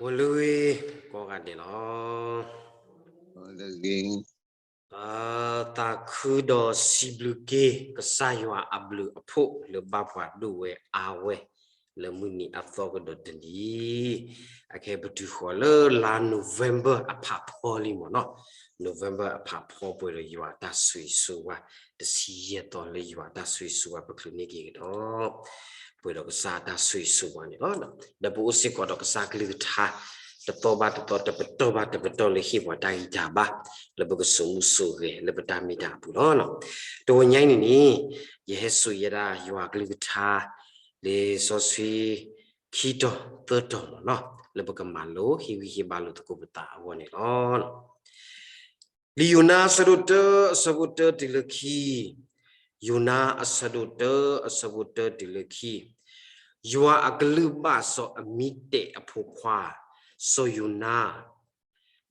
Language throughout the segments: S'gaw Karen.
ဝဲလၢဂ့ၤ ကိးဂၤဒဲးလီၤ. သးခုဒီးစံးဘျုးက့ၤ ကစၢ်ယွၤအဘျုးအဖှိၣ်လၢဘၣ်ပှၤဒိၣ်ဝဲအါဝဲ လၢမုၢ်နံၤအသီကဒီးတနံၤ, အခဲပတုၤဃီၤလၢလါ November အဖးဖီလံမ့ၢ်နီၤ, November အဖးဖီပှဲၤဒီးယွၤအတၢ်ဆိၣ်ဂ့ၤဆိၣ်ဝါ တဆံယဲၢ်သီလၢယွၤအတၢ်ဆိၣ်ဂ့ၤဆိၣ်ဝါ ပချုးန့ၢ်က့ၤကဒီး ပှဲၤဒီးကစၢ်အတၢ်ဆိၣ်ဂ့ၤဆိၣ်ဝါန့ၣ်လီၤ. ဒီးပအိၣ်စ့ၢ်ကီးဒီးကစၢ်ကလုၢ်ကထါ တသီဘၣ်တသီ တပတီၢ်ဘၣ်တပတီၢ်လၢဟ့ၣ်ပှၤတၢ်ဂံၢ်တၢ်ဘါ လၢပကစိာ်မူစိာ်ဂဲၤလၢပတၢ်မ့ၢ်တၢ်အပူၤလီၤ. တဝီညါအံၤန့ၣ်န့ၣ် ယဟဲစိာ်ယဲဒၣ်ယွၤကလုၢ်ကထါ လံာ်စီဆှံ ခံတီၤသၢတီၤမ့ၢ်နီၤ လၢပကမၤလိဟ့ၣ်ဂံၢ်ဟ့ၣ်ဘါလိာ်သကိးပသးအဂီၢ်န့ၣ်လီၤ. လံာ်ယိၤနါအဆၢဒိၣ်တၢ အဆၢဖိတၢတုၤလၢခံ, ယိၤနါအဆၢဒိၣ်တၢ အဆၢဖိတၢတုၤလၢခံ, ယွၤအကလုၢ်ဘၣ်စီၤအမံတဲာ်အဖိခွါ စီၤယိၤနါ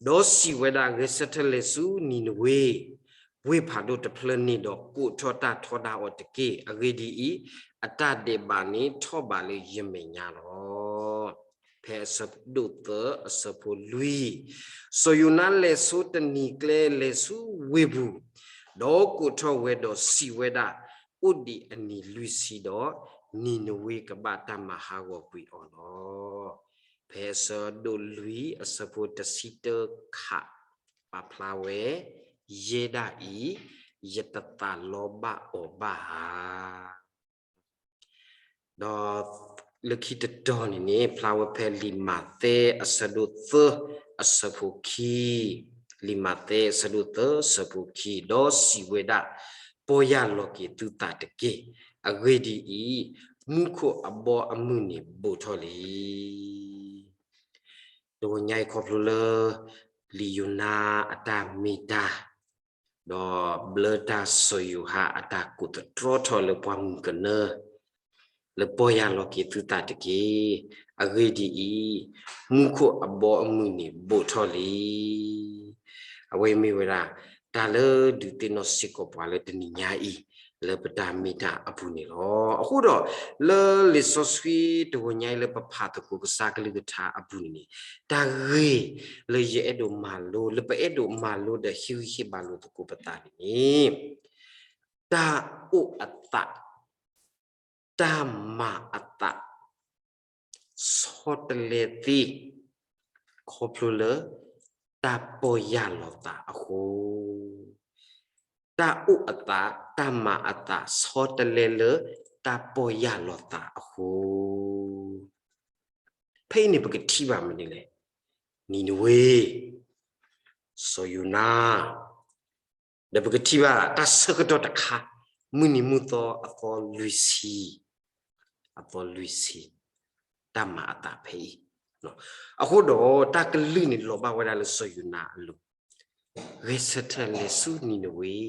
ဒီးစံးဝဲဒၣ်, ဂဲၤဆၢထၢၣ်လဲၤဆူနံၤနဝ့ ဝ့ၢ်ဖးဒိၣ်တဖျၢၣ်န့ၣ်ဒီး ကိးထီၣ်တၢ်ထီဒါအီၤတက့ၢ်. အဂ့ၢ်ဒ်အံၤ, အတၢ်ဒဲးဘးန့ၣ်ထီၣ်ဘးလၢယမဲာ်ညါလီၤ. ဖဲအဆၢဒိၣ်သၢ အဆၢဖိလွံၢ်, စီၤယိၤနါလဲၤဆိတနံၤကျဲ လဲၤဆူဝ့ၢ်ပူၤ, ဒီးကိးထီၣ်ဝဲဒီးစံးဝဲဒၣ်, အိၣ်ဒံးအနံၤလွံၢ်ဆံဒီး နံၤနဝ့ကဘၣ်တၢ်မၤဟးဂီၤကွံာ်အီၤလီၤ. ဖဲအဆၢဒိၣ်လွံၢ် အဆၢဖိတဆံတၢခး ပာ်ဖျါဝဲ, ယဲဒၣ်အံၤ ယတသးလီဘၣ်အီၤဘၣ်ဧါ. ဒီးလၢခံတတီၤန့ၣ်န့ၣ် ဖျါဝဲဖဲလံာ်မးသဲအဆၢဒိၣ်သၢ အဆၢဖိခံ, လံာ်မးသဲအဆၢဒိၣ်သၢ အဆၢဖိခံ, ဒီးစံးဝဲဒၣ်, ပီၢ်ယၢ်လီၤက့ၤသုသးတက့ၢ်. အဂ့ၢ်ဒ်အံၤ, မူခိၣ်အဘီအမုၢ်န့ၣ်ဘိးထီၣ်လံ. တဝီညါအံၤခီဖျိလၢ လံာ်ယိၤနါအတၢ်မ့ၢ်တၢ် ဒီးဘျၢတၢ်စီၤယိၤဟၣ်အတၢ်ကိးသတြီထီၣ်လၢပှၤမုၣ်ကနၢ လၢပီၢ်ယၢ်လီၤက့ၤသုသးတက့ၢ်. အဂ့ၢ်ဒ်အံၤ, မူခိၣ်အဘီအမုၢ်န့ၣ်ဘိးထီၣ်လံ. အဝဲမ့ၢ်ဝဲဒၣ် တၢ်လၢဒုးသ့ၣ်နီၣ်စ့ၢ်ကီးပှၤလၢတနံၤညါအံၤ လၢပတၢ်မ့ၢ်တၢ်အပူၤန့ၣ်လီၤ. အဃိဒီး လၢလံာ်စီဆှံတဝီညါအံၤလၢပဖးသကိးကစၢ်ကလုၢ်ကထါအပူၤန့ၣ်န့ၣ်, တၢ်ဂ့ၢ်လၢယအဲၣ်ဒိးမၤလိ လၢပအဲၣ်ဒိးမၤလိဒီးဟ့ၣ်ဂံၢ်ဟ့ၣ်ဘါလိာ်သကိးပသးန့ၣ်န့ၣ်, တၢ်အိၣ်အသး တၢ်မၤအသး ဆီတလဲသ့ ခီဖျိလၢ တၢ်ပီၢ်ယၢ်လီၤသးအဃိ, တၢ်အိၣ်အသး တၢ်မၤအသး ဆီတလဲလၢ တၢ်ပီၢ်ယၢ်လီၤသးအဃိ. ဖဲအံၤန့ၣ်ပကထံၣ်ဘၣ်မနုၤလဲၣ်, နံၤနဝ့, စီၤယိၤနါ, ဒီးပကထံၣ်ဘၣ်တၢ်ဆၢကတီၢ်တခါ, မုၢ်နံၤမုၢ်သီအသီလွံၢ်ဆံ, အသီလွံၢ်ဆံ, တၢ်မၤအသးဖဲအံၤ, အဃိဒီးတၢ်ကလုၢ်န့ၣ်လီၤဘၣ်ဝဲဒၣ်လၢစီၤယိၤနါအလိၤ, ဂဲၤဆၢထၢၣ်လဲၤဆူနံၤနဝ့,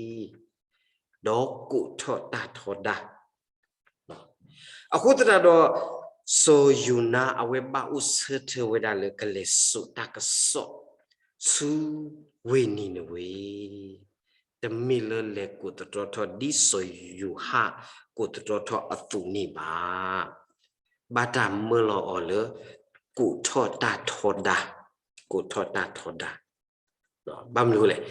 ဒီးကိးထီၣ်တၢ်ထီဒါ အဃိသတးဒီး စီၤယိၤနါအဝဲဘၣ်အိၣ်ဆၢထၢၣ်ဝဲဒၣ်လၢကလဲၤစိာ်တၢ်ကစီၣ် ဆူဝ့ၢ်နံၤနဝ့, တမ့ၢ်လၢလဲၤကိးသတြီထီၣ်ဒ်စီၤယိၤဟၣ်ကိးသတြီထီၣ်အသိးန့ၣ်ဘၣ်. ဘၣ်တၢ်မၢလီၤအီၤလၢ ကိးထီၣ်တၢ်ထီဒါ, ကိးထီၣ်တၢ်ထီဒါ ဘၣ်မနုၤလဲၣ်,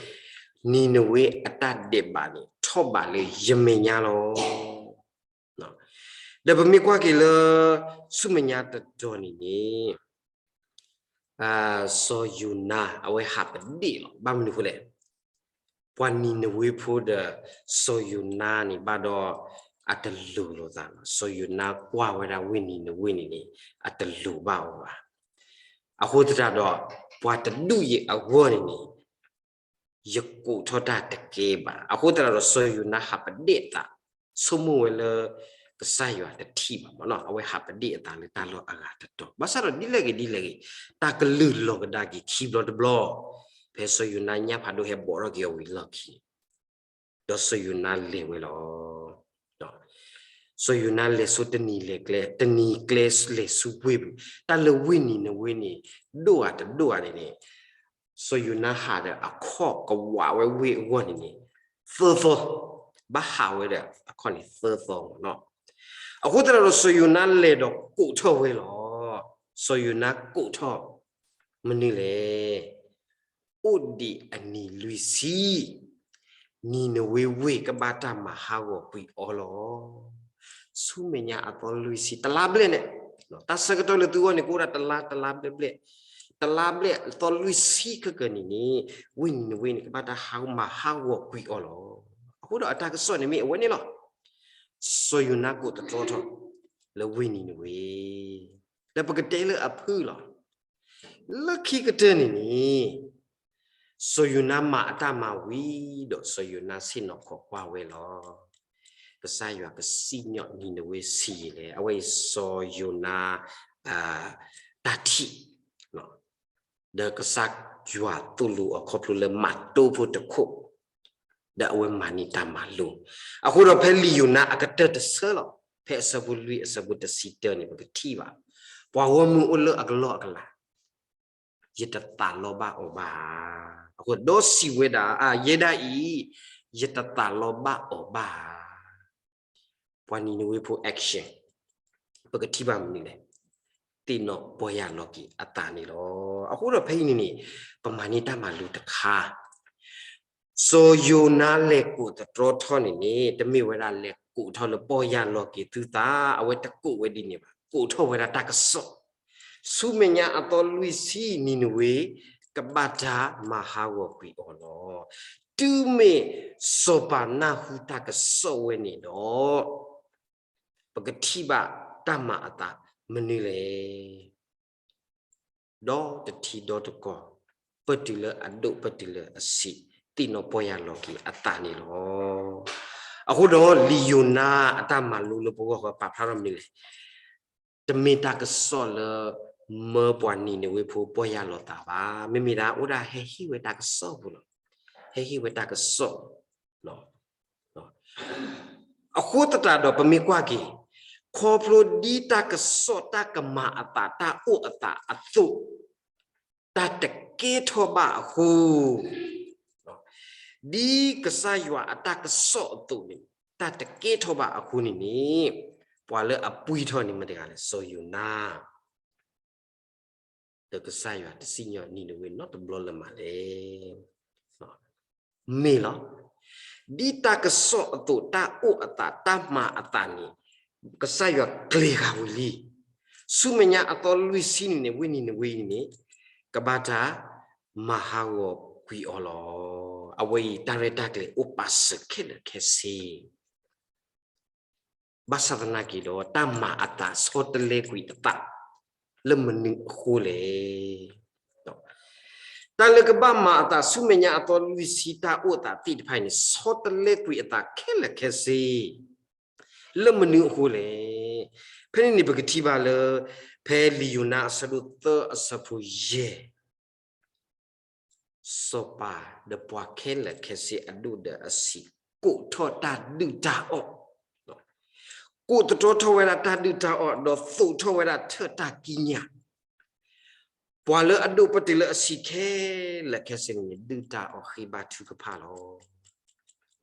နံၤနဝ့အတၢ်ဒဲးဘးန့ၣ် ထီၣ်ဘးလၢယမဲာ်ညါလီၤ. ဒီးပမ့ၢ်ကွၢ်က့ၤလၢ ဆူမဲာ်ညါတတီၤန့ၣ်န့ၣ်, စီၤယိၤနါ အဝဲဟးပဒ့ၣ်လီၤ. ဘၣ်မနုၤအဃိလဲၣ်, ပှၤနံၤနဝ့ဖိဒီး စီၤယိၤနါန့ၣ် ဘၣ်ဒီးအတလိၤလိာ်သးဘၣ်. စီၤယိၤနါကွၢ်ဝဲဒၣ်ဝ့ၢ်နံၤနဝ့န့ၣ်န့ၣ် အတလိၤဘၣ်အီၤဘၣ်. အဃိသတးဒီး ပှၤတဒူၣ်အံၤအဂီၢ်န့ၣ်န့ၣ် ယကိးထီၣ်တၢ်တကဲဘၣ်. အဃိသတးဒီး စီၤယိၤနါဟးပဒ့ၣ်အသး, ဆိကမိၣ်ဝဲလၢ ကစၢ်ယွၤတထံၣ်ဘၣ်မ့ၢ်နီၤ, အဝဲဟးပဒ့ၣ်အသးလၢတၢ်လီၢ်အဂၤတတီၤ. ဘၣ်ဆၣ်ဒီးဒ်လဲၣ်ဂ့ၤဒ်လဲၣ်ဂ့ၤ, တၢ်ကလုၢ်လီၤကဒါက့ၤခံဘျီတဘျီ, ဖဲစီၤယိၤနါညၣ်ဖးဒိၣ်ဟဲဘိးထီၣ်က့ၤအီၤဝံၤအလီၢ်ခံန့ၣ်, ဒီးစီၤယိၤနါလဲၤဝဲလီၤ. စီၤယိၤနါလဲၤဆူတနံၤလဲၤကျဲ, တနံၤကျဲလဲၤဆူဝ့ၢ်ပူၤ, တၢ်လၢဝ့ၢ်နံၤနဝ့န့ၣ် ဒိၣ်ဧါတဒိၣ်ဧါန့ၣ်န့ၣ်, စီၤယိၤနါဟးဒီးအခီၣ်ကဝးဝဲဝ့ၢ်အဂီၢ်န့ၣ်န့ၣ် သၢသီ, ဘၣ်ဟးဝဲဒီးအခီၣ်န့ၣ်သၢသီမ့ၢ်နီၤ. အဃိသတးဒီးစီၤယိၤနါလဲၤဒီးကိးထီၣ်ဝဲလီၤ. စီၤယိၤနါကိးထီၣ် မနုၤလဲၣ်. အိၣ်ဒံးအနံၤလွံၢ်ဆံ, နံၤနဝ့ဝ့ၢ်ကဘၣ်တၢ်မၤဟးဂီၤကွံာ်အီၤလီၤ. ဆူမဲာ်ညါအသီလွံၢ်ဆံ တလါဘျဲၣ်န့ၣ်, တၢ်ဆၢကတီၢ်လၢသုဂီၢ်န့ၣ် ကအိၣ်ဒၣ်တလါ တလါဘျဲၣ်ဘျဲၣ်, တလါဘျဲၣ်အသီလွံၢ်ဆံခဲကနံၣ်န့ၣ်, ဝ့ၢ်နံၤနဝ့န့ၣ် ကဘၣ်တၢ်ဟးဂီၤမၤဟးဂီၤကွံာ်အီၤလီၤ. အဃိဒီးအတၢ်ကစီၣ်န့ၣ်မ့ၢ်အဝဲန့ၣ်လီၤ. စီၤယိၤနါကိးသတြီထီၣ်လၢဝ့ၢ်နံၤနဝ့, ဒီးပကတဲလၢအဖုၣ်လီၤ. လၢခံကတၢၢ်န့ၣ်န့ၣ်, စီၤယိၤနါမၤအတၢ်မၤဝံၤဒီး စီၤယိၤနါဆ့ၣ်နီၤခိးကွၢ်ဝဲလီၤ. ကစၢ်ယွၤကစံၣ်ညီၣ်နံၤနဝ့ဆံးယံာ်လဲၣ်. အဝဲအံၤစီၤယိၤနါ တၢ်ထံၣ် ဒီးကစၢ်ယွၤသိၣ်လိအီၤခီဖျိလၢမၤတိဖိတခိၣ်, ဒီးအဝဲမၤန့ၢ်တၢ်မၤလိာ်. အဃိဒီးဖဲလံာ်ယိၤနါအကတၢၢ်တဆၢလီၤ, ဖဲအဆၢဖိလွံၢ်အဆၢဖိတဆံတၢန့ၣ် ပကထံၣ်ဘၣ်, ပှၤဂီၢ်မုၢ်အိၣ်လၢအကလီၢ်အကလၤ, ယတသးလီဘၣ်အီၤဘၣ်. အဃိဒီးစံးဝဲဒၣ်, ယဲဒၣ်အံၤ, ယတသးလီဘၣ်အီၤဘၣ်. ပှၤနံၤနဝ့ဖိ action ပကထံၣ်ဘၣ်မနုၤလဲၣ်. သ့ၣ်နီၣ်ပီၢ်ယၢ်လီၤက့ၤအသးန့ၣ်လီၤ. အဃိဒီးဖဲအံၤန့ၣ်န့ၣ်, ပမၤန့ၢ်တၢ်မၤလိတခါ, စီၤယိၤနါလဲၤကိးသတြီထီၣ်န့ၣ်န့ၣ် တမ့ၢ်ဝဲဒၣ်လဲၤကိးထီၣ်လၢပီၢ်ယၢ်လီၤက့ၤသုသး, အဝဲတကိးဝဲဒ်န့ၣ်ဘၣ်, ကိးထီၣ်ဝဲဒၣ်တၢ်ကစီၣ်, ဆူမဲာ်ညါအသီလွံၢ်ဆံ နံၤနဝ့ ကဘၣ်တၢ်မၤဟးဂီၤကွံာ်အီၤလီၤ. တုၤမ့ၢ်စီၤပၤနၢ်ဟူတၢ်ကစီၣ်ဝဲန့ၣ်ဒီး, ပကထံၣ်ဘၣ်တၢ်မၤအသးမနုၤလဲၣ်. ဒီတထံဒီတကီၢ်, ပတုၤလၢအဒိၣ်ပတုၤလၢအဆံး, သ့ၣ်နီၣ်ပီၢ်ယၢ်လီၤက့ၤအသးန့ၣ်လီၤ. အဃိဒီးလံာ်ယိၤနါအတၢ်မၤလိလၢပဂီၢ်ဃီပာ်ဖျါထီၣ်မနုၤလဲၣ်. တမ့ၢ်တၢ်ကစီၣ်လၢ မၢပှၤနံၤနဝ့ဖိပီၢ်ယၢ်လီၤသးဘၣ်. မ့မ့ၢ်ဒၣ်အိၣ်ဒၣ်ဟဲဟ့ၣ်ဝဲတၢ်ကစီၣ်ပူၤလီၤ. ဟဲဟ့ၣ်ဝဲတၢ်ကစီၣ် အဃိသတးဒီးပမ့ၢ်ကွၢ်က့ၤ, ခီဖျိဒ်တၢ်ကစီၣ်တၢ်ကမၤအသးတၢ်အိၣ်အသးအသိး, တၢ်တကဲထီၣ်ဘၣ်အဃိ, ဒ်ကစၢ်ယွၤအတၢ်ကစီၣ်အသိးန့ၣ်, တၢ်တကဲထီၣ်ဘၣ်အဃိန့ၣ်န့ၣ်, ပှၤလၢအပှံၢ်ထီၣ်န့ၣ်မတၤတဂၤလဲၣ်, စီၤယိၤနါ ဒီးကစၢ်ယွၤတစံၣ်ညီၣ်နံၤနဝ့နီတဘျီလၢၤမးလဲၣ်. မ့ၢ်လီၤ. ဒ်တၢ်ကစီၣ်အသိးတၢ်အိၣ်အသးတၢ်မၤအသးန့ၣ်, ကစၢ်ယွၤကျဲၤဃာ်ဝံၤလံ. ဆူမဲာ်ညါအသီလွံၢ်ဆံနံၤန့ၣ် ဝ့ၢ်နံၤနဝ့အံၤန့ၣ်, ကဘၣ်တၢ်မၤဟးဂီၤကွံာ်အီၤလီၤ. အဝဲအံၤတၢ်ရဲၣ်တၢ်ကျဲၤအိၣ်ပာ်စၢၤခဲလၢာ်ခဲဆ့ ဘၣ်ဆၣ်သနာ်က့ဒီး တၢ်မၤအသးဆီတလဲကွံာ်အသး လၢမနုၤအဃိလဲၣ်. တၢ်လၢကဘၣ်မၤအသးဆူမဲာ်ညါအသီလွံၢ်ဆံတၢ်အိၣ်အသးသ့ၣ်တဖၣ်အံၤန့ၣ် ဆီတလဲကွံာ်အသးခဲလၢာ်ခဲဆ့ လၢမနုၤအဃိလဲၣ်. ဖဲန့ၣ်န့ၣ် ပကထံၣ်ဘၣ်လၢ ဖဲလံာ်ယိၤနါအဆၢဒိၣ်သၢအဆၢဖိယဲၢ် စီၤပၤဒီးပှၤခဲလၢာ်ခဲဆ့အဒိၣ်ဒီးအဆံး ကိးထီၣ်တၢ်ဒုၣ်တၢ်အီၣ်, ကိးသတြီထီၣ်ဝဲဒၣ်တၢ်ဒုၣ်တၢ်အီၣ် ဒီးသိးထီၣ်ဝဲဒၣ်ထၢၣ်တၢ်ကံးညာ်, ပှၤလၢအဒိၣ်ပတုၤလၢအဆံးခဲလၢာ်ခဲဆ့န့ၣ်န့ၣ် ဒုၣ်တၢ်အီၣ်ဃ့ဘါထုကဖၣ်လီ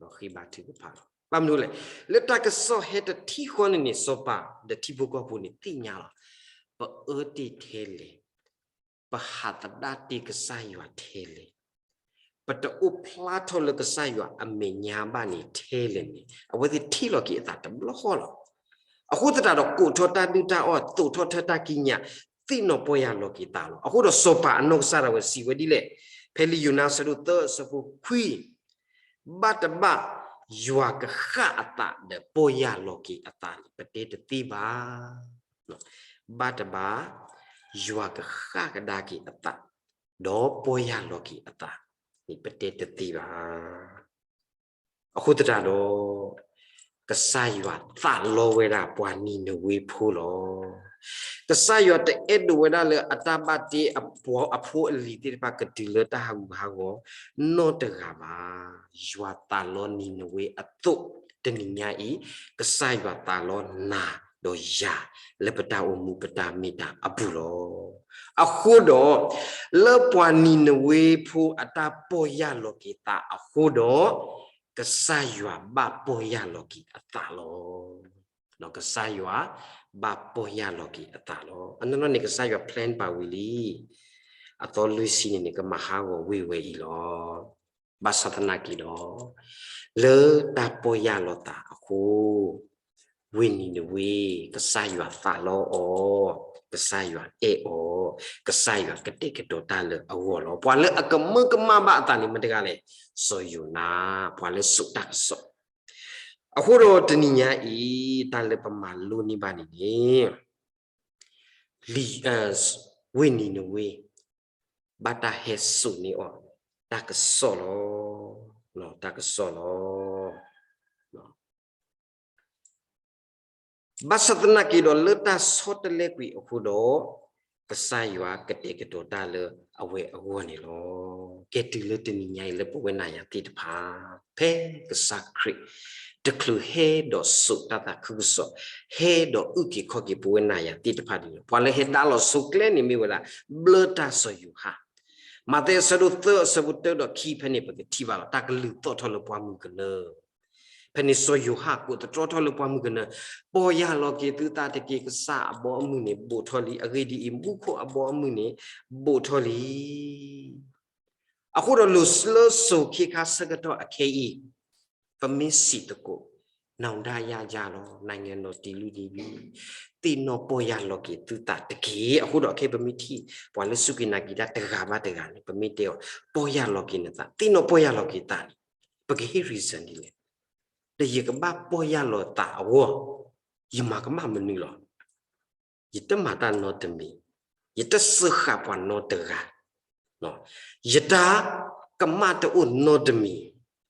ၤ. ဃ့ဘါထုကဖၣ်လီၤ. ဘၣ်မနုၤလဲၣ်, လၢတၢ်ကစီၣ်ဟဲတထံၣ်ဃီန့ၣ်န့ၣ် စီၤပၤဒီးထံဖိကီၢ်ဖိန့ၣ်သ့ၣ်ညါလီၤ. ပအၢတ့ၢ်ထဲလဲၣ်, ပဟးသဒၣ်တ့ၢ်ကစၢ်ယွၤထဲလဲၣ်, ပတအိၣ်ဖျါထီၣ်လၢကစၢ်ယွၤအမဲာ်ညါဘၣ်န့ၣ်ထဲလဲၣ်န့ၣ် အဝဲသ့ၣ်ထံၣ်လီၤက့ၤအသးတဘျီဃီလီၤ. အဃိသတးဒီး ကိးထီၣ်တၢ်ဒုၣ်တၢ်အီၣ် သိးထီၣ်ထၢၣ်တၢ်ကံးညာ် သ့ၣ်နီၣ်ပီၢ်ယၢ်လီၤက့ၤသးလီၤ. အဃိဒီးစီၤပၤအနီၢ်ကစၢ်ဒၣ်ဝဲစံးဝဲဒ်လဲၣ်, ဖဲလံာ်ယိၤနါအဆၢဒိၣ်သၢအဆၢဖိခွံ ဘၣ်တဘၣ် ယွၤကဃၣ်အသးဒီးပီၢ်ယၢ်လီၤက့ၤအသးန့ၣ် ပတဲတသ့ဘၣ်. ဘၣ်တဘၣ် ယွၤကဃၣ်ကဒါက့ၤအသး ဒီးပီၢ်ယၢ်လီၤက့ၤအသးန့ၣ် ပတဲတသ့ဘၣ်. အဃိသတးဒီး ကစၢ်ယွၤသးလီဝဲဒၣ်ပှၤနံၤနဝ့ဖိလီၤ. ကစၢ်ယွၤတအဲၣ်ဒိးဝဲဒၣ်လၢအတၢ်ဘၣ်တ့အဖိအလံၤသ့ၣ်တဖၣ်ကတုၤလၢတၢ်ဟးဂူာ်ဟးဂီၤနီတဂၤဘၣ်. ယွၤသးလီနံၤနဝ့အသိး တနံၤညါအံၤ ကစၢ်ယွၤသးလီနၤ ဒီးယၤ လၢပတၢ်အိၣ်မူပတၢ်မ့ၢ်တၢ်အပူၤလီၤ. အဃိဒီး လၢပှၤနံၤနဝ့ဖိအတၢ်ပီၢ်ယၢ်လီၤက့ၤသးအဃိဒီး ကစၢ်ယွၤဘၣ်ပီၢ်ယၢ်လီၤက့ၤအသးလီၤ. ဒီးကစၢ်ယွၤဘၣ်ပီၢ်ယၢ်လီၤက့ၤအသးလီၤ. အနီၢ်နီၢ်န့ၣ် ကစၢ်ယွၤ plan ပာ်ဝံၤလံ. အသီလွံၢ်ဆံန့ၣ်န့ၣ် ကမၤဟးဂီၤဝ့ၢ်ဝဲအံၤလီၤ. ဘၣ်ဆၣ်သနာ်က့ဒီး လၢတၢ်ပီၢ်ယၢ်လီၤသးအဃိ ဝ့ၢ်နံၤနဝ့ ကစၢ်ယွၤသးလီအီၤ, ကစၢ်ယွၤအဲၣ်အီၤ, ကစၢ်ယွၤကတဲာ်ကတီၤတၢ်လၢအဂီၢ်လီၤ. ပှၤလၢအကမၢကမၣ်ဘၣ်အသးန့ၣ်မ့ၢ်တဂၤလဲၣ်, စီၤယိၤနါ, ပှၤလၢစိာ်တၢ်ကစီၣ်. အဃိဒီးတနံၤညါအံၤ တၢ်လၢပမၤလိန့ၢ်ဘၣ်န့ၣ်န့ၣ် လံာ် ဝ့ၢ်နံၤနဝ့ ဘၣ်တၢ်ဟဲစိာ်န့ၢ်အီၤ တၢ်ကစီၣ်လီၤ. တၢ်ကစီၣ်လီၤ. ဘၣ်ဆၣ်သနာ်က့ဒီး လၢတၢ်ဆီတလဲကွံာ်အဃိဒီး ကစၢ်ယွၤကတဲာ်ကတီၤတၢ်လၢအဝဲအဂီၢ်န့ၣ်လီၤ. ကဲတုၤလၢတနံၤညါအံၤလၢပဝဲနၤယၤသ့ၣ်တဖၣ် ဖဲကစၢ်ခရံာ် တချုးဟဲဒီးစိာ်တၢ်သးခုကစီၣ် ဟဲဒီးအုၣ်က့ၤခီၣ်က့ၤပဝဲနၤယၤသ့ၣ်တဖၣ်န့ၣ်လီၤ. ပှၤလၢဟဲဒါလီၤဆိကျဲန့ၣ်မ့ၢ်ဝဲဒၣ် ဘျၢတၢ်စီၤယိၤဟၣ်. မးသဲအဆၢဒိၣ်သၢအဆၢဖိတၢဒီးခံဖဲန့ၣ် ပကထံၣ်ဘၣ်လီၤ တၢ်ကလုၢ်သီၣ်ထီၣ်လၢပှၢ်မုၢ်ကနၢ ဖဲန့ၣ်စီၤယိၤဟၣ်ကိးသတြီထီၣ်လၢပှၢ်မုၢ်ကနၢ, ပီၢ်ယၢ်လီၤက့ၤသုသးတက့ၢ်, ကစၢ်အဘီအမုၢ်န့ၣ် ဘူးထီၣ်လံ. အဂ့ၢ်ဒ်အံၤ, မူခိၣ်အဘီအမုၢ်န့ၣ် ဘူးထီၣ်လံ. အဃိဒီးလိၤလၢစိၤခ့ခါဆၢကတီၢ်အခဲအံၤ, ပမ့ၢ်စံးသကိး, နောင်တရစလီၤ, နိုင်ငံတော်တည်လို့နေပြီ, သ့ၣ်နီၣ်ပီၢ်ယၢ်လီၤက့ၤသုသးတက့ၢ်. အဃိဒီးခဲအံၤပမ့ၢ်ထံၣ် ပှၤလၢစူၢ်က့ၤနာ်က့ၤတၢ်တဂၤဘၣ်တဂၤန့ၣ် ပမ့ၢ်တဲအီၤ ပီၢ်ယၢ်လီၤက့ၤနသး, သ့ၣ်နီၣ်ပီၢ်ယၢ်လီၤက့ၤသးန့ၣ် ပကဟ့ၣ် reason ဒ်လဲၣ်. ဒီးယကဘၣ်ပီၢ်ယၢ်လီၤသးအဂီၢ်, ယမၤကမၣ်မနုၤလီၤ. ယတမၤတၢ်နီတမံၤ, ယတစၢဃာ်ပှၤနီတဂၤ, ယတၢ်ကမၣ်တအိၣ်နီတမံၤ,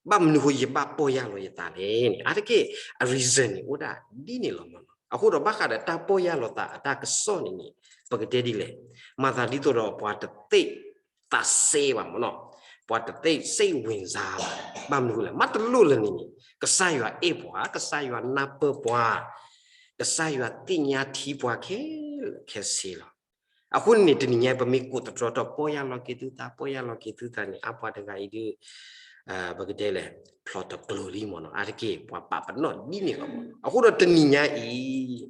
ဘၣ်မနုၤဃိယဘၣ်ပီၢ်ယၢ်လီၤယသးလဲၣ်န့ၣ် အါတက့ၢ် အ reason န့ၣ် အိၣ်ဒၣ်ဒ်န့ၣ်လီၤမးနီၤ. အဃိဒီးဘၣ်ဃးဒီးတၢ်ပီၢ်ယၢ်လီၤသးအတၢ်ကစီၣ်န့ၣ်န့ၣ် ပကတဲဒ်လဲၣ်, မၤသးဒ်သိးဒီးပှၤတသ့ၣ်သးစဲဘၣ်မးနီၤ, ပှၤတသ့ၣ်စိတ်ဝင်စားဘၣ်. ဘၣ်မနုၤဃိလဲၣ်, မ့ၢ်တလိၣ်လၢန့ၣ်န့ၣ် ကစၢ်ယွၤအဲၣ်ပှၤ, ကစၢ်ယွၤနၢ်ပၢၢ်ပှၤ, ကစၢ်ယွၤသ့ၣ်ညါထံပှၤခဲလၢာ်ခဲဆ့လီၤ. အဃိန့ၣ်န့ၣ် တနံၤညါပမ့ၢ်ကိးသတြီထီၣ် ပီၢ်ယၢ်လီၤက့ၤသုသး, ပီၢ်ယၢ်လီၤက့ၤသုသးန့ၣ် အါပှၤတဂၤအံၤဒုး ပကတဲလဲၣ်, ဖျိးတကျိၤလံမးနီၤ, အါတက့ၢ် ပှၤပာ်ပနီၣ်ဒ်န့ၣ်လီၤမးနီၤ. အဃိဒီးတနံၤညါအံၤ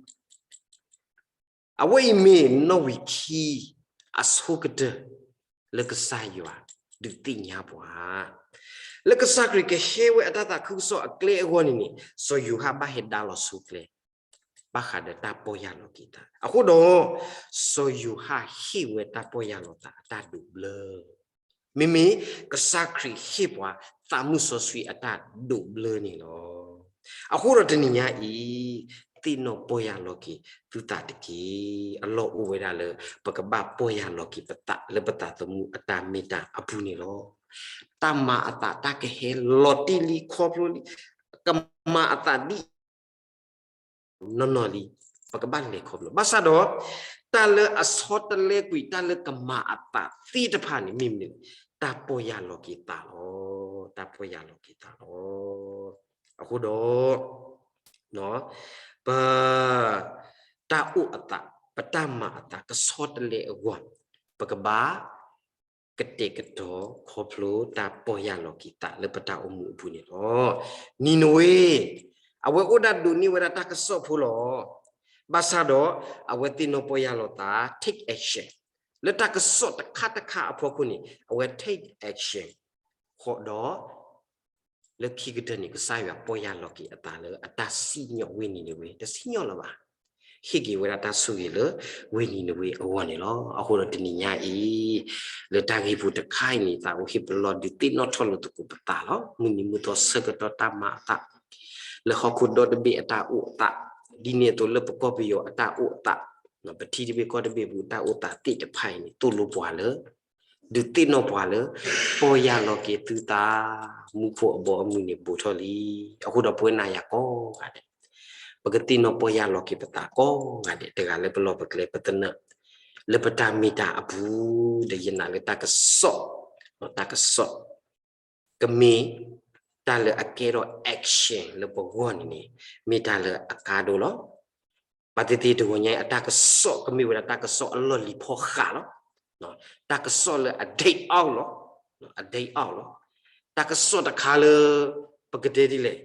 အဝဲအံၤမ့ၢ်နီၣ်ဝံာ်ခံအဆိကတၢၢ် လၢကစၢ်ယွၤဒုးသ့ၣ်ညါပှၤ, လၢကစၢ်ခရံာ်ကဟဲဝဲအတၢ်သးခုကစီၣ်အကျဲအဂီၢ်န့ၣ်န့ၣ် စီၤယိၤဟၣ်ဘၣ်ဟဲဒါလီၤဆိကျဲ ဘၣ်ဃးဒီးတၢ်ပီၢ်ယၢ်လီၤက့ၤသး. အဃိဒီး စီၤယိၤဟၣ်ဟ့ၣ်ဝဲတၢ်ပီၢ်ယၢ်လီၤသးအတၢ်ဒိးဘျၢ မ့မ့ၢ်ကစၢ်ခရံာ်ဟ့ၣ်ပှၤသးမုၢ်စီဆှံအတၢ်ဒိးဘျၢန့ၣ်လီၤ. အဃိဒီးတနံၤညါအံၤ သ့ၣ်နီၣ်ပီၢ်ယၢ်လီၤက့ၤသုသးတက့ၢ်. အလီၢ်အိၣ်ဝဲဒၣ်လၢ ပကဘၣ်ပီၢ်ယၢ်လီၤက့ၤပသးလၢပသးသမူအတၢ်မ့ၢ်တၢ်အပူၤန့ၣ်လီၤ. တၢ်မၤအသးတၢ်ကဟဲလီၤတံၢ်လံခီဖျိလံ, ကမၤအသးဒ် နီၢ်နီၢ်လံ, ပကဘၣ်လဲၤခီဖျိ. ဘၣ်ဆၣ်ဒီး တၢ်လၢအဆီတလဲကွံာ် တၢ်လၢကမၤအသးသ့ၣ်တဖၣ်န့ၣ် မ့ၢ်မနုၤလဲၣ်, တၢ်ပီၢ်ယၢ်လီၤက့ၤသးလီၤ. တၢ်ပီၢ်ယၢ်လီၤက့ၤသးလီၤ. အဃိဒီး ပ တၢ်အိၣ်အသး, ပတၢ်မၤအသး ကဆီတလဲအဂီၢ်, ပကဘၣ် ကတဲာ်ကတီၤခီဖျိတၢ်ပီၢ်ယၢ်လီၤက့ၤသးလၢပတၢ်အိၣ်မူအပူၤန့ၣ်လီၤ. နံၤနဝ့, အဝဲအိၣ်ဒၣ်ဒိးန့ၢ်ဝဲဒၣ်တၢ်ကစီၣ်ဖိလီၤ. ဘၣ်ဆၣ်ဒီး အဝဲသ့ၣ်နီၣ်ပီၢ်ယၢ်လီၤသး take action လၢတၢ်ကစီၣ်တခါတခါအဖီခိၣ်န့ၣ် အဝဲ take action ဃီဒီး လၢခံကတၢၢ်န့ၣ် ကစၢ်ယွၤပီၢ်ယၢ်လီၤက့ၤအသးလၢအတၢ်စံၣ်ညီၣ်ဝ့ၢ်နံၤနဝ့, တစံၣ်ညီၣ်လၢၤဘၣ်. ဟ့ၣ်က့ၤဝဲဒၣ်တၢ်ဆိၣ်ဂ့ၤလၢဝ့ၢ်နံၤနဝ့အဂီၢ်န့ၣ်လီၤ. အဃိဒီးတနံၤညါအံၤ လၢတၢ်ဂ့ၢ်ပူၤတခါအံၤန့ၣ် သးအိၣ်ဟ့ၣ်ပလီၢ်ဒုးသ့ၣ်နီၣ်ထီၣ်လိာ်သကိးပသးလီၤ. မုၢ်နံၤမုၢ်သီဆၢကတီၢ်တၢ်မၤအသး လၢဟီၣ်ခိၣ်ဒီတဘ့ၣ်အတၢ်အိၣ်အသး, ဒ်န့ၣ်အသိးလၢပကီၢ်ပယီၤအတၢ်အိၣ်အသး, ပထံတဘ့ၣ်ကီၢ်တဘ့ၣ်ပူၤအတၢ်အိၣ်သးသ့ၣ်တဖၣ်အံၤန့ၣ် သိၣ်လိပှၤလၢ ဒုးသ့ၣ်နီၣ်ပှၤလၢ ပီၢ်ယၢ်လီၤက့ၤသုသး, မူခိၣ်အဘီအမုၢ်န့ၣ်ဘူးထီၣ်လံ. အဃိဒီးပဝဲနၤယၤကိးဂၤဒဲး ပကသ့ၣ်နီၣ်ပီၢ်ယၢ်လီၤက့ၤပသးကိးဂၤဒဲး, တဂၤလၢပလီၢ်ပကျဲ ပသနၢၣ် လၢပတၢ်မ့ၢ်တၢ်အပူၤ, ဒီးယနာ်လၢတၢ်ကစီၣ်, တၢ်ကစီၣ် ကမ့ၢ်တၢ်လၢအကဲထီၣ် action လၢပဂီၢ်န့ၣ်န့ၣ် မ့ၢ်တၢ်လၢအကါဒိၣ်လီၤ. ဘၣ်သ့ၣ်သ့ၣ်တဂီၤညါအံၤ အတၢ်ကစီၣ်ကမ့ၢ်ဝဲဒၣ်တၢ်ကစီၣ်အလီၢ်လံၤဖီဃးလီၤ. တၢ်ကစီၣ်လၢအ date out လီၤ, အ date out လီၤ. တၢ်ကစီၣ်တခါလၢ ပကတဲဒ်လဲၣ်,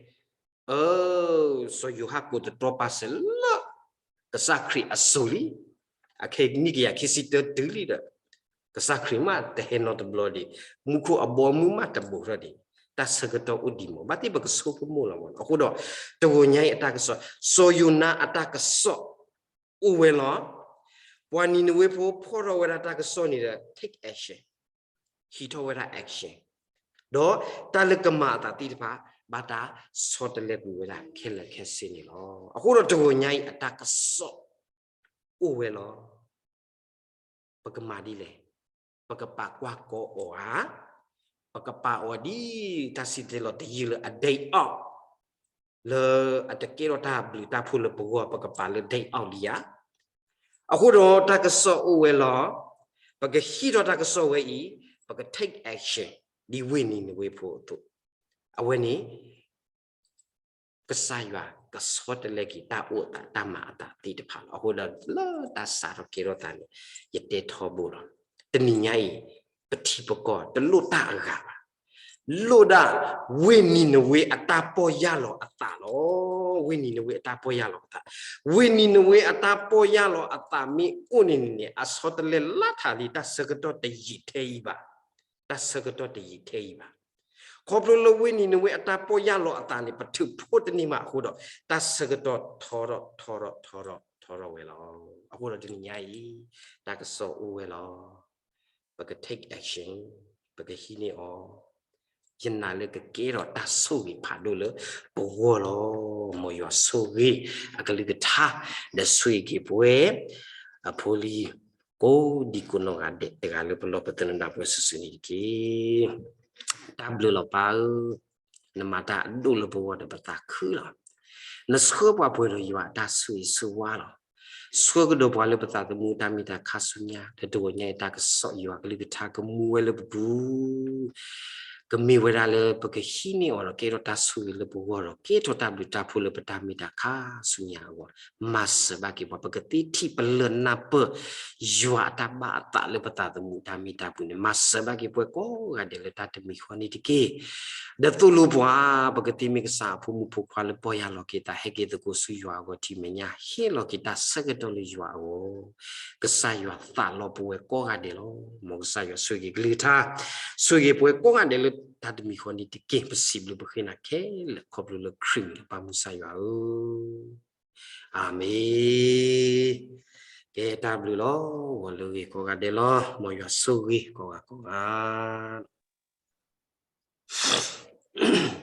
အၢ စီၤယိၤဟၣ်ကိးသတြီပာ်စၢၤလၢ ကစၢ်ခရံာ်အစိၤလံ, အခဲနံၣ်ကယၤခံဆံတၢတုၤလံဒီး ကစၢ်ခရံာ်မးတဟဲနီတဘျီဒံး, မူခိၣ်အဘီအမုၢ်မးတဘူးထီၣ်ဒံး, တၢ်ဆၢကတီၢ်အိၣ်ဒံးမး, ဘၣ်သ့ၣ်ပကဆိကမိၣ်လီၤမး. အဃိဒီး တဂီၤညါအံၤအတၢ်ကစီၣ်, စီၤယိၤနါအတၢ်ကစီၣ်အိၣ်ဝဲလီၤ. ပှၤနံၤနဝ့ဖိဖီၣ်ထီၣ်ဝဲဒၣ်တၢ်ကစီၣ်န့ၣ်ဒီး take action, ဟံးထီၣ်ဝဲဒၣ် action, ဒီးတၢ်လၢကမၤအသးသ့ၣ်တဖၣ် ဘၣ်တၢ်ဆီတလဲကွံာ်ဝဲဒၣ်ခဲလၢာ်ခဲဆ့န့ၣ်လီၤ. အဃိဒီးတဂီၤညါအံၤအတၢ်ကစီၣ်အိၣ်ဝဲလီၤ. ပကမၤဒ်လဲၣ်, ပကပာ်ကွၢ်ကီအီၤဧါ, ပကပာ်အီၤဒ်တၢ်စံၣ်တဲၤတဲလီၤတယုၢ်လၢအ day out, လၢအတကဲထီၣ်တၢ်ဘျုးတၢ်ဖှိၣ်လၢပဂီၢ် ပကပာ်လၢ day out လံဧါ. အဃိဒီးတၢ်ကစီၣ်အိၣ်ဝဲလီၤ. ပကဟံးထီၣ်တၢ်ကစီၣ်ဝဲအံၤ, ပက take action ဒ်ဝ့ၢ်နံၤနဝ့ဖိအသိး, အဝဲန့ၣ် ကစၢ်ယွၤကဆီတလဲက့ၤတၢ်အိၣ်အသးတၢ်မၤအသးသ့ၣ်တဖၣ်လီၤ. အဃိဒီးလၢတၢ်စးထီၣ်ကဲထီၣ်သးန့ၣ် ယတဲထီဘိလီၤ. တနံၤညါအံၤ ပထံပကီၢ်တလိၣ်တၢ်အဂၤဘၣ်. လိၣ်ဒၣ်ဝ့ၢ်နံၤနဝ့အတၢ်ပီၢ်ယၢ်လီၤအသးလီၤ. ဝ့ၢ်နံၤနဝ့အတၢ်ပီၢ်ယၢ်လီၤအသး, ဝ့ၢ်နံၤနဝ့အတၢ်ပီၢ်ယၢ်လီၤအသးမ့ၢ်အိၣ်န့ၣ်န့ၣ် အဆီတလဲလၢထးလံ တၢ်ဆၢကတီၢ်တယံာ်ထဲအံၤဘၣ်. တၢ်ဆၢကတီၢ်တယံာ်ထဲအံၤဘၣ်. ခီဖျိလၢဝ့ၢ်နံၤနဝ့အတၢ်ပီၢ်ယၢ်လီၤအသးန့ၣ် ပထုးဖှိၣ်တန့ၢ်မးအဃိဒီး တၢ်ဆၢကတီၢ်ထီထီၣ်ထီထီၣ်ထီထီၣ်ထီထီၣ်ဝဲလီၤ. အဃိဒီးတနံၤညါအံၤ တၢ်ကစီၣ်အိၣ်ဝဲလီၤ. ပက take action, ပကဟံးန့ၢ်အီၤ. ယနာ်လၢကကဲထီၣ်တၢ်ဆိၣ်ဂ့ၤဖးဒိၣ်လၢပဂီၢ်လီၤ. မ်ယွၤဆိၣ်ဂ့ၤအကလုၢ်ကထါ ဒီးဆိၣ်ဂ့ၤက့ၤပဝဲ အဖိလံၤ ကိးဒံကိးနီၢ်ဂၤဒဲး တဂၤလၢပလီၢ်ပသနၢ်ပှၤစုာ်စုာ်န့ၣ်တက့ၢ်. တၢ်ဘျုးလီၤပၢ်ဧၢ, နမၤတၢ်အဒိၣ်လၢပဂီၢ်ဒီးပသးခုလီၤ. နဆှၢပှၤပှဲၤဒီးယွၤအတၢ်ဆိၣ်ဂ့ၤဆိၣ်ဝါလီၤ. ဆှၢကဒီးပှၤလၢပသးသမူတၢ်မ့ၢ်တၢ်ခါဆူညါ ဒီးတဂီၤညါအံၤတၢ်ကစီၣ်ယွၤကလုၢ်ကထါကမူဝဲလၢပပူၤ ကမ့ၢ်ဝဲဒၣ်လၢပကဟံးန့ၢ်အီၤဒီးကဲထီၣ်တၢ်ဆိၣ်ဂ့ၤလၢပဂီၢ်ဒီး ကဲထီၣ်တၢ်ဘျုးတၢ်ဖှိၣ်လၢပတၢ်မ့ၢ်တၢ်ခါဆူညါအဂီၢ်, မၤစၢၤဘၣ်က့ၤပှၤ ပကသ့ထံၣ်ပလၢၢ်နၢ်ပၢၢ် ယွၤအတၢ်ဘၣ်အသးလၢပသးသမူတၢ်မ့ၢ်တၢ်ပူၤန့ၣ် မၤစၢၤဘၣ်က့ၤပှၤကိးဂၤဒဲးလၢတၢ်တမံၤဃီန့ၣ်တက့ၢ်. ဒီးသိၣ်လိပှၤ ပကသ့မ့ၢ်ကစၢ်အဖိမုၣ်ဖိခွါလၢပီၢ်ယၢ်လီၤက့ၤသး ဟဲက့ၤသကိးဆူယွၤအဂီၢ်ထံမဲာ်ညါ ဟ့ၣ်လီၤက့ၤတၢ်ဆၢကတီၢ်လၢယွၤအဂီၢ် ကစၢ်ယွၤသးလီပဝဲကိးဂၤဒဲးလီၤ. မ်ကစၢ်ယွၤဆိၣ်ဂ့ၤကလုၢ်ကထါ, ဆိၣ်ဂ့ၤပှၤကိးဂၤဒဲးလၢတၢ်တမံၤဃီန့ၣ်တက့ၢ်. ပစံးဘျုးပဃ့နၤခဲလၢာ်ခီဖျိလၢခရံာ်မံၤလၢပၢ်မုၢ်ကစၢ်ယွၤဧၢ, အၤမ့ၣ်. ကဲတၢ်ဘျုးလီၤ. ဂီၤလၢအဂ့ၤကိးဂၤဒဲးလီၤ. မ်ယွၤဆိၣ်ဂ့ၤကိးဂၤကိးဂၤ.